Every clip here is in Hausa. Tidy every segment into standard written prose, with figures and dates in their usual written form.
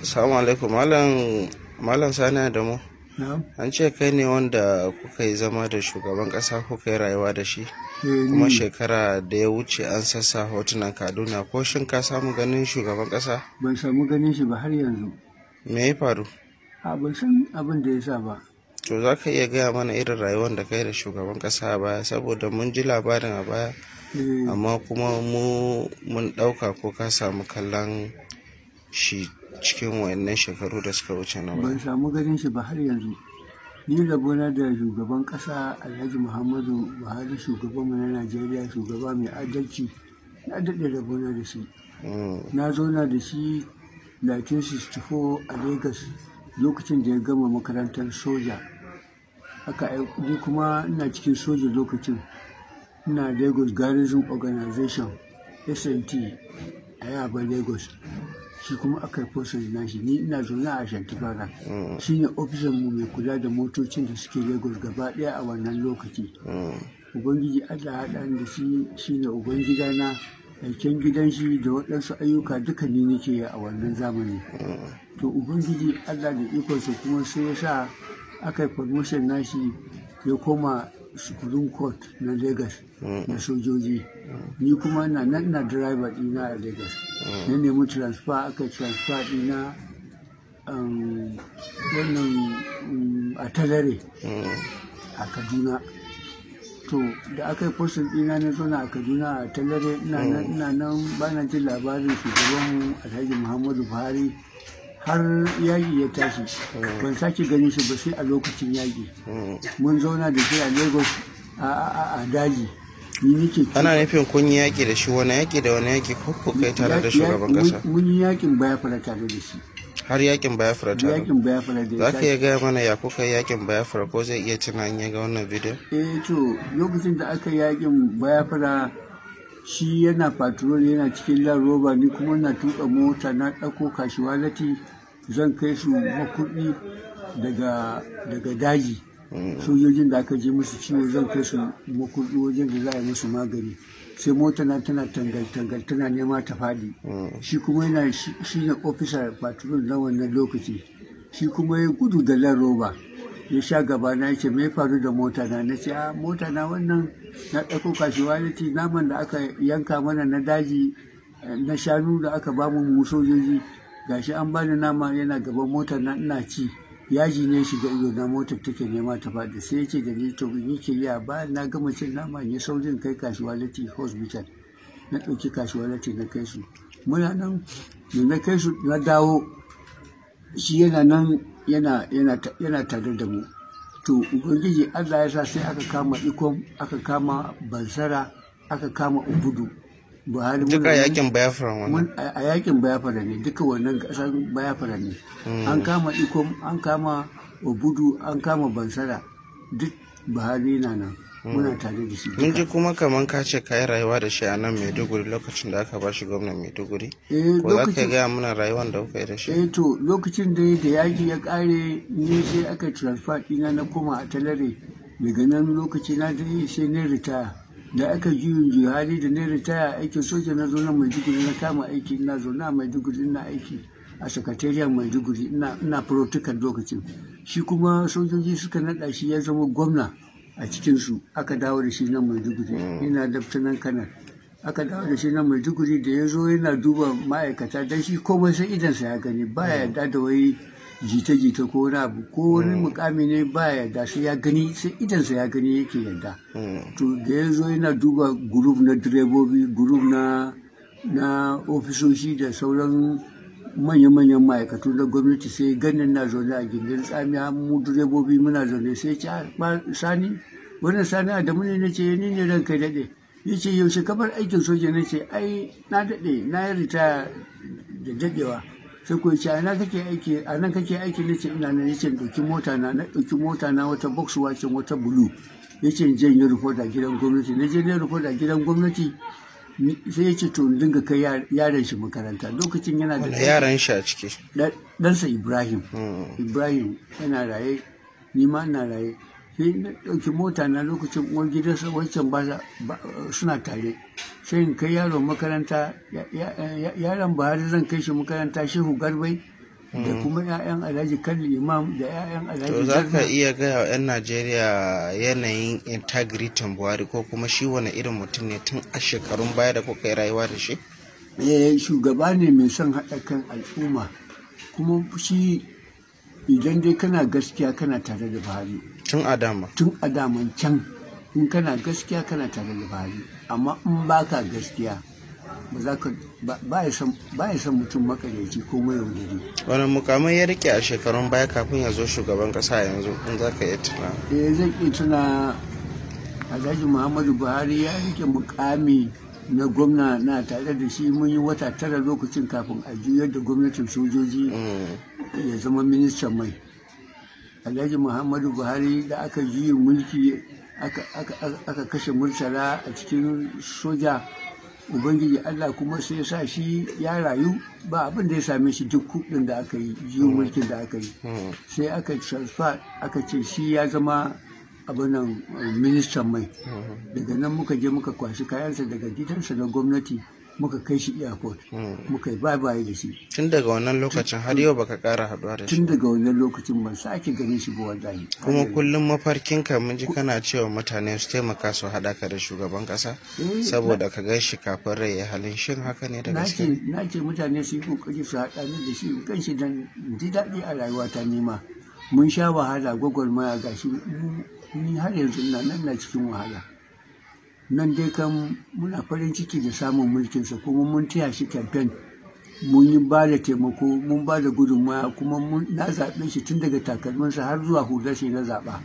Assalamu alaikum, Malam Sani Adamu. Na'am. An ce kai ne wanda kuka yi zama da shugaban kasa, kuka yi rayuwa da shi. Eh, Kuma ni. Shekara da ya wuce an sassa hotunan Kaduna. Ko shin ka samu ganin shugaban kasa? Ban samu ganin shi ba har yanzu. Me ya faru? A ban san abin da ya sa ba. To, za ka iya gaya mana irin rayuwar da kai da shugaban kasa a baya, saboda mun ji labarin a baya, Eh, amma kuma mu mun ɗauka ko ka samu kallon shi cikin wayannan shekaru da suka wuce na ban baya. samu ganin shi ba har yanzu. Ni rabona da shugaban kasa Alhaji Muhammadu Buhari, shugabanmu na Najeriya, shugaba mai adalci. Na daɗe rabona da shi. Na zauna da shi 1964 a Lagos lokacin da ya gama makarantar soja. Ni kuma ina cikin soja lokacin. Ina Lagos Garrison Organization SNT a Yaba, Lagos. Shi kuma aka yi posting nashi, ni ina zaune a Ashanti Barrack. Shi ne ofisan mu mai kula da motocin da suke Lagos gaba ɗaya a wannan lokaci. Ubangiji Allah ya haɗa ni da shi, shine ubangidana, aiken gidan shi da waɗansu ayyuka duka ni nake yi a wannan zamani. To, Ubangiji Allah da ikonsa kuma sai ya sa aka yi promotion nashi ya koma Supreme Court na Lagos na sojoji. Ni kuma na nan ina driver ɗina a Lagos. Na nemi transfer, aka yi transfer ɗina wannan a Talare a Kaduna. To, da aka yi posting ɗina na zauna a Kaduna a Talare, ina nan ina nan ba na jin labarin shugabanmu Alhaji Muhammadu Buhari har yaƙi ya tashi. Ban sake ganin shi ba sai a lokacin yaƙi. Mun zauna da shi a Lagos a daji. Ni nake Ana nufin kun yi yaƙi da shi, wani yaƙi da wani yaƙi ko ku kai tare da shugaban kasa? Mun yi yaƙin Biafra tare da shi. Har yaƙin Biafra tare? Yaƙin Biafra da ya Za ka tashi. iya gaya mana ya kuka yi yaƙin Biafra, ko zai iya tuna in ya ga wannan bidiyon? Eh, to, lokacin da aka yi yakin Biafra, shi yana patrol, yana cikin Land Rover, ni kuma na tuka mota, na ɗauko casualty zan kai su Makurdi daga daji. Sojojin da aka je musu ciwo zan kai su Makurdi wajen da za a yi musu magani. Sai mota na tana tangal tangal tana nema ta faɗi. Shi kuma yana shi ne officer patrol na wannan lokaci. Shi kuma ya gudu da Land Rover, ya sha gaba na, yace, "Me ya faru da mota na?" Na ce, "A mota na wannan na ɗauko casualty, naman da aka yanka mana na daji, na shanu da aka bamu mu sojoji, gashi an bani nama yana gaban motar na ina ci, yaji ne shiga ido na, motar take nema ta faɗi." Sai yace da ni, to ni ke yi bayan na gama cin nama ya saurin kai casualty hospital. Na ɗauki casualty na kai su. Muna nan da na kai su na dawo, shi yana nan yana tare da mu. To, Ubangiji Allah ya sa sai aka kama Ikom, aka kama Bansara, aka kama Ubudu. Buhari Duka muna nan- yaƙin Biafra wannan? A yakin Biafra ne duka, wannan kasar Biafra ne. An kama Ikom, an kama Obudu, an kama Bansara, duk Buhari na nan, muna tare da shi Mun duka. ji kuma kaman ka ce ka yi rayuwa da shi a nan Maiduguri lokacin da aka ba shi gwamnan Maiduguri. Eh, Ko za ka lokacin gaya mana rayuwar da kuka yi da shi? Eh, to, lokacin da yaki ya kare ni sai aka transfer ɗina na koma a Talare. Daga nan lokaci na dai sai na ritaya. Da aka juyin juhari da na ritaya aikin soja, na zo na Maiduguri na kama aiki. Ina zo na Maiduguri ina aiki a sakatariyar Maiduguri, ina protocol lokacin. Shi kuma sojoji suka naɗa shi ya zama gwamna a cikinsu. Aka dawo da shi nan Maiduguri, ina lieutenant colonel. Aka dawo da shi nan Maiduguri, da ya zo yana duba ma'aikata, don shi komai sai idansa ya gani, baya yarda da wai jita-jita ko wani abu, ko wani mukami ne baya yarda sai ya gani, sai idansa ya gani yake yarda. To, da ya zo yana duba group na direbobi, group na ofisoshi da sauran manya-manyan ma'aikatu na gwamnati, sai ganin na zaune a gindin tsamiya, mu direbobi muna zaune, sai ce, "Ah, Sani, wannan Sani Adamu ne?" Na ce, "Ni ne, ranka daɗe." Ya ce, "Yaushe ka bar aikin soja?" Na ce, "Ai na daɗe, na yi ritaya da daɗewa." Sai ko ce, "A na kake aiki? A nan kake aiki?" Na ce, "Ina nan." Yace in ɗauki mota na, na ɗauki mota na, wata Volkswagen, wata blue. Yace in je in yi report a gidan gwamnati. Na je na yi report a gidan gwamnati. Sai ya ce to in dinga kai yaran shi makaranta. Lokacin yana da Wani yaran shi a ciki? Ɗansa Ibrahim. Ibrahim yana raye, ni ma ina raye. Sai na ɗauki mota na, lokacin uwar gidansa wancan ba suna tare. Sai in kai yaron makaranta, yaron Buhari zan kai shi makaranta Shehu Garbai, da kuma 'ya'yan Alhaji Kalli Imam da 'ya'yan Alhaji To za ka Jarma. iya gaya wa 'yan Najeriya yanayin integrity Buhari, ko kuma shi wani irin mutum ne tun a shekarun baya da kuka yi rayuwa da shi? Eh, shugaba ne mai son haɗa kan al'umma, kuma shi idan dai kana gaskiya kana tare da Buhari. Tun a dama. Tun a daman can, in kana gaskiya kana tare da Buhari, amma in baka gaskiya ba za ka ba ya son mutum makaryaci ko mayaudari. Wani mukamai ya rike a shekarun baya kafin ya zo shugaban kasa yanzu, in za ka iya tuna? Eh, zan iya tuna. Alhaji Muhammadu Buhari ya rike mukami na gwamna, na tare da shi mun yi wata 9 lokacin kafin a juyar da gwamnatin sojoji ya zama ministan mai. Alhaji Muhammadu Buhari da aka juyin mulki aka kashe Murtala a cikin soja, Ubangiji Allah kuma sai ya sa shi ya rayu, ba abin da ya same shi duk kudin da aka yi juyin mulkin da aka yi. Sai aka transfer, aka ce shi ya zama abinan ministan mai. Daga nan muka je muka kwashi kayansa daga gidansa na gwamnati, muka kai shi airport, muka yi bye-bye da shi. Tun daga wannan lokacin har yau baka kara haduwa da shi? Tun daga wannan lokacin ban sake ganin shi ba wallahi. Kuma kullum mafarkinka mun ji kana cewa mutane su taimaka su haɗa ka da shugaban ƙasa saboda ka gan shi kafin rai ya halin, shin haka ne da gaske? Na ce mutane su yi kokari su haɗa ni da shi kan shi dan ji daɗi a rayuwata. Nima mun sha wahala gwagwarmaya, gashi ni har yanzu ina nan na cikin wahala. Nan dai kan muna farin ciki da samun mulkinsa, kuma mun taya shi kamfen, mun yi ba da taimako, mun ba da gudunmaya, kuma na zaɓe shi tun daga takalminsa har zuwa hular shi na zaɓa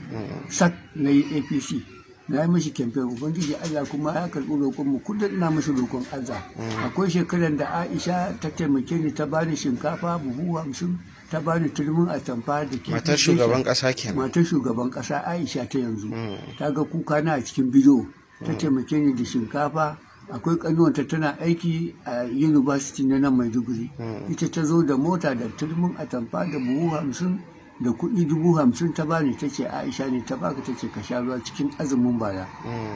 sak, na yi APC, na yi mishi kamfen. Ubangiji Allah kuma ya karɓi roƙon mu. Kullum ina mishi roƙon Allah. Akwai shekaran da Aisha ta taimake ni, ta bani shinkafa buhu 50, ta bani turmin atamfa da kifi. Matar shugaban ƙasa kenan. Matar shugaban ƙasa Aisha ta yanzu ta ga kuka na a cikin bidiyo, ta taimake ni da shinkafa. Akwai kanuwanta tana aiki a university na nan Maiduguri, ita ta zo da mota da turmin atamfa da buhu 50 da kuɗi 50,000 ta bani, ta ce Aisha ne ta baka, ta ce ka sha ruwa cikin azumin bara.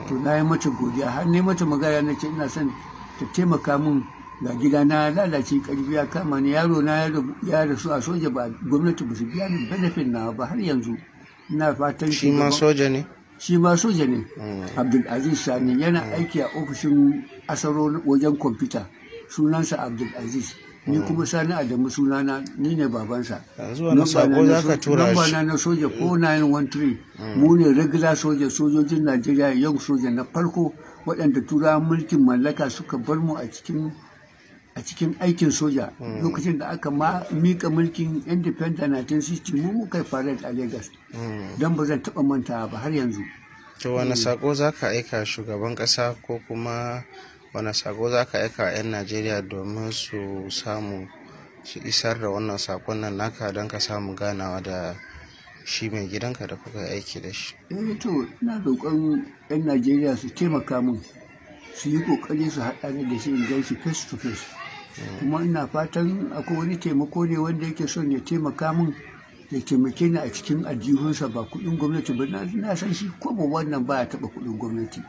To na yi mata godiya, har ne mata magana, na ce ina son ta taimaka min, ga gida na lalace, karfi ya kama ni, yaro na ya rasu a soja, ba gwamnati ba su biya ni benefit na ba har yanzu. Ina fatan Shi ma soja ne? Shi ma soja ne. Abdulaziz Sani, yana aiki a ofishin Asaro wajen kwamfuta. Sunansa Abdulaziz, ni kuma Sani Adamu sunana, ni ne babansa. Yanzu wani sako za ka tura Namba shi? na na soja 4913. Mu ne regular soja, sojojin Najeriya, young soja na farko waɗanda turawan mulkin mallaka suka bar mu a cikin aikin soja. Lokacin da aka ma mika mulkin independent 1960, mu muka yi parade a Lagos, don ba zan taɓa mantawa ba har yanzu. To wani sako za ka aika shugaban ƙasa, ko kuma wani sako za ka aika 'yan Najeriya domin su samu su isar da wannan sakon nan naka don ka samu ganawa da shi mai gidanka da kuka yi aiki da shi? Eh, to ina roƙon 'yan Najeriya su taimaka min, su yi ƙoƙari su haɗa ni da shi in gan shi face to face. Kuma ina fatan akwai wani taimako ne wanda yake son ya taimaka min, ya taimake ni a cikin aljihunsa, ba kuɗin gwamnati ba. Na san shi ko ba wannan ba ya taɓa kuɗin gwamnati,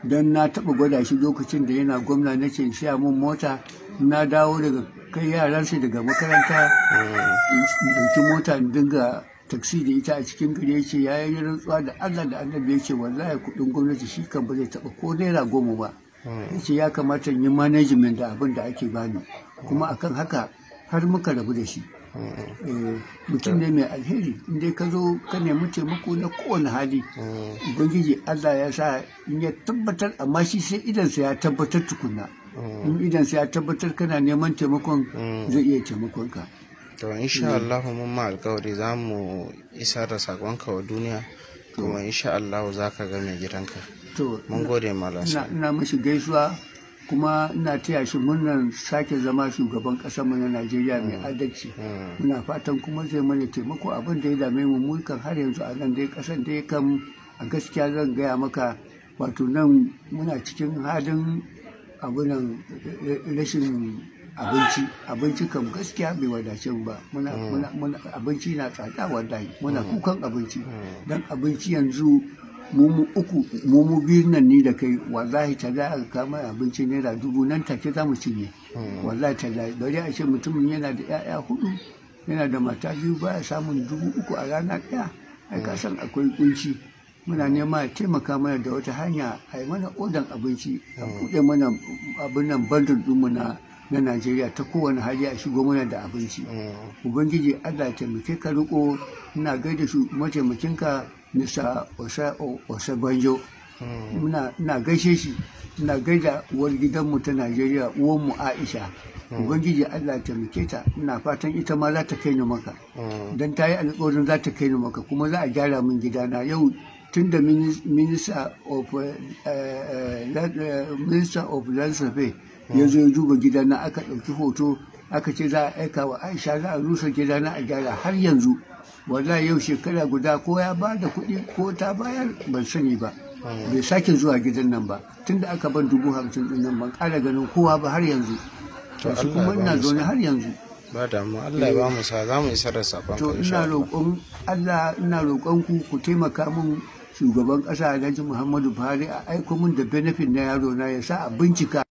don na taɓa gwada shi lokacin da yana gwamna, na ce siya mun mota, na dawo daga kai yaransa daga makaranta in ɗauki mota in dinga taksi da ita a cikin gari. Ya ce ya yi rantsuwa da Allah da Annabi, ya ce wallahi kuɗin gwamnati shi kan ba zai taɓa ko naira 10 ba. Ya ce ya kamata in yi management da abin da ake bani, kuma akan haka har muka rabu da shi. Mutum ne mai alheri, in dai ka zo ka nemi taimako na kowane hali, Ubangiji Allah ya sa in ya tabbatar, amma shi sai idansa ya tabbatar tukunna. In idansa ya tabbatar kana neman taimakon, zai iya taimakon ka. To insha Allah mun ma alkawari za mu isar da sakonka wa duniya, kuma insha Allah za ka ga mai gidanka. To Mun gode, Malam Sani. Ina mashi gaisuwa, kuma ina taya shi murnar sake zama shugaban mu na Najeriya mai adalci. Muna fatan kuma zai mana taimako abin da ya dame mu. Mu kan har yanzu a nan dai ƙasar dai kam, a gaskiya zan gaya maka, wato nan muna cikin halin abunan rashin abinci. Abinci kam gaskiya bai wadace mu ba. Muna abinci na tsada wallahi, muna kukan abinci, dan abinci yanzu Mu uku, mu biyu nan, ni da kai, wallahi ta za a kama abinci ₦10, nan take za mu cinye. Wallahi tallahi, bari a ce mutumin yana da 'ya'ya hudu, yana da mata biyu, baya samun 3000 a rana ɗaya. Ai ka san akwai kunci. Muna nema a taimaka mana da wata hanya, a yi mana odan abinci, a buɗe mana abin nan, bandar ɗinmu na Najeriya, ta kowane hali a shigo mana da abinci. Ubangiji Allah ya taimake ka riko. Ina gaida su mataimakinka, Mr. Osa Banjo. Ina gaishe shi, ina gaida uwar gidanmu ta Najeriya, uwanmu Aisha. Ubangiji Allah ya taimake ta. Ina fatan ita ma za ta kai ni Maka, don ta yi alƙawarin za ta kai ni Maka, kuma za a gyara min gidana. Yau tun da minister of land survey ya zo ya duba gidana, aka ɗauki hoto, aka ce za a aika wa Aisha, za a rusa gidana a gyara. Har yanzu, wallahi, yau shekara guda, ko ya ba da kuɗi ko ta bayar ban sani ba, bai sake zuwa gidan nan ba. Tun da aka ban 50,000 ɗin nan, ban ƙara ganin kowa ba har yanzu. To, Gashi Allah kuma ya ba ina mu zaune sa'a. har yanzu. Ba damu, Allah ya ba mu sa, za mu isar da sakon To, ka insha ina Allah. roƙon Allah, ina roƙon ku taimaka min, shugaban ƙasa Alhaji Muhammadu Buhari, a aiko min da benefit na yaro na, ya sa a bincika.